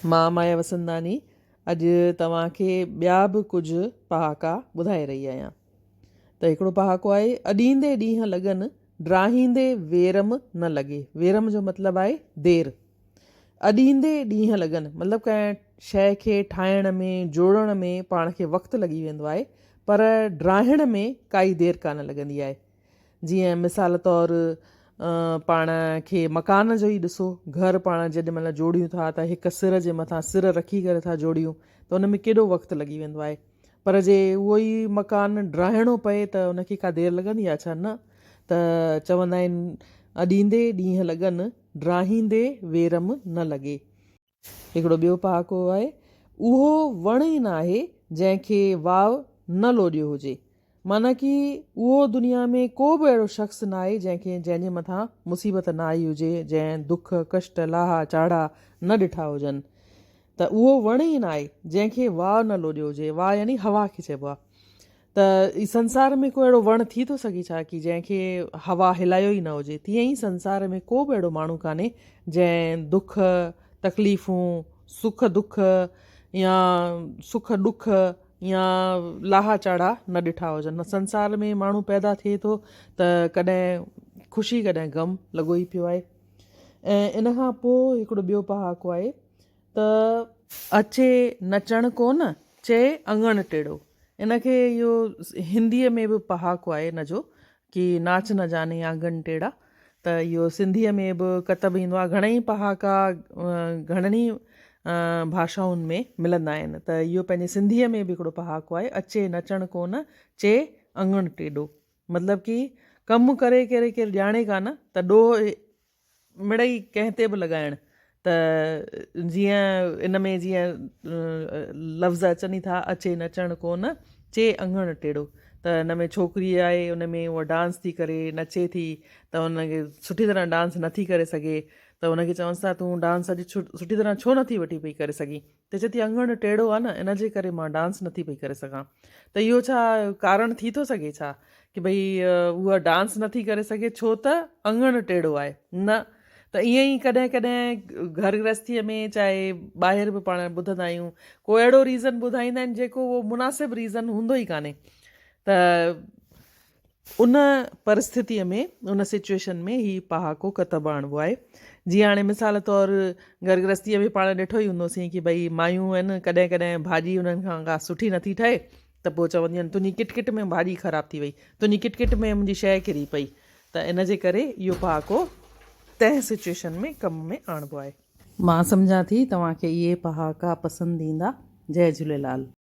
مان مايا وسنداني اڄ توهان کي ٻيا به ڪجهه پهاڪا ٻڌائي رهي آهيان ته هڪڙو پهاڪو آهي اڏيندي ڏينهن لڳن ڊاهيندي ويرم نه لڳي ويرم جو مطلب آهي دير اڏيندي ڏينهن لڳن مطلب ڪنهن شيء کي ٺاهڻ ۾ جوڙڻ ۾ پاڻ کي وقت لڳي ويندو آهي پر ڊاهڻ ۾ ڪائي دير ڪانه لڳندي آهي جيئن مثال طور پاڻ کي مڪان جو ئي ڏسو، گهر پاڻ جيڏي مهل جوڙيون ٿا ته هڪ سر جي مٿان سر رکي ڪري ٿا جوڙيون ته ان ۾ ڪيڏو وقت لڳي ويندو آهي پر جي اهو ئي مڪان ڊاهڻو پئي ته ان کي ڪا دير لڳندي آهي ڇا؟ نه ته چوندا آهن اڏيندي ڏينهن لڳن، ڊاهيندي ويرم نه لڳي. هڪڙو ٻيو پهاڪو آهي، اهو وڻ ئي ناهي جنهن کي واء نه لوڏيو هجي. معنيٰ ڪي اهو دنيا ۾ ڪو به اهڙو شخص ناهي جنهن کي جنهن جي مٿان مصيبت نه آئي هجي، جنهن دک، ڪشٽ، لاها چاڙها نه ڏٺا هجن. ته اهو وڻ ئي ناهي جنهن کي واء نه لوڏيو هجي. واء يعني هوا کي چئبو آهي. ته سنسار ۾ ڪو اهڙو وڻ ٿي ٿو سگهي ڇا ڪي جنهن کي هوا هلايو ئي نه هجي تيئن ئي سنسار ۾ ڪو به اهڙو ماڻهو ڪانهي جنهن دک تڪليفون سک دک يا سک ڏک يا لاها چاڙها نه ڏٺا هجن سنسار ۾ ماڻهو پيدا ٿئي ٿو ته ڪڏهن خوشي ڪڏهن غم لڳو ئي پيو آهي ۽ ان کان پوء هڪڙو ٻيو پهاڪو آهي ته. اچي نچڻ ڪونه، چئي اڱڻ ٽيڙو. ان کي اهو هنديء ۾ به پهاڪو آهي ان جو ڪي ناچ نه جاني آنگن ٽيڙا ته اهو سنڌيء ۾ به ڪتب ايندو آهي. گهڻئي پهاڪا گهڻن ئي ڀاشائن ۾ ملندا آهن ته اهو پنهنجي سنڌيء ۾ به هڪڙو پهاڪو آهي اچي نچڻ ڪونه، چئي اڱڻ ٽيڏو. مطلب ڪي ڪم ڪري ڪري ڪير ڄاڻي ڪانه ته ڏوهه مڙئي ڪنهن تي به لڳائڻ ته جيئن ان ۾ جيئن لفظ اچن ئي ٿا اچي نچڻ ڪونه چي اڱڻ ٽيڙو ته ان ۾ ڇوڪري آهي ان ۾ اها ڊانس ٿي ڪري نچي ٿي ته ان کي سٺي طرح ڊانس نٿي ڪري سگهي ته ان کي چونس ٿا تون ڊانس اڄ سٺي طرح ڇو نٿي وٺي پئي ڪري سگهين ته چئي ٿي اڱڻ ٽيڙو آ نه ان جي ڪري مان ڊانس نٿي پئي ڪري سگهان ته اهو ڇا ڪارڻ ٿي ٿو سگهي ڇا ڪي ڀئي هوء ڊانس نٿي ڪري سگهي ڇو ته اڱڻ ٽيڙو آهي نه ته ائين ئي ڪڏهن ڪڏهن گهر گرهستيء ۾ چاهي ٻاهر به پاڻ ٻڌندا آهيون ڪو اهڙو ريزن ٻڌائيندا آهن جيڪو اهو مناسب ريزن هوندو ئي ڪانهي ته ان پرسٿتيء ۾ ان سچوئيشن ۾ هي پهاڪو ڪتب آڻبو آهي. جيئن هاڻي مثال طور گهر گرهستيء ۾ پاڻ ڏٺو ئي هوندوسين ڪي ڀئي مايون آهن ڪڏهن ڪڏهن ڀاڄي انهن کان ڪا سٺي نٿي ٺهي ته پوء چونديون آهن تنهنجي ڪٽ ڪٽ ۾ ڀاڄي خراب ٿي وئي تنهنجي ڪٽ ڪٽ ۾ منهنجي شيء ڪري پئي ته ان جي ڪري اهو پهاڪو تنهن سچوئيشن ۾ ڪم ۾ آڻبو آهي. مان سمجهان ٿي توهان کي اهي پهاڪا پسند ايندا. جئي جهوليلال.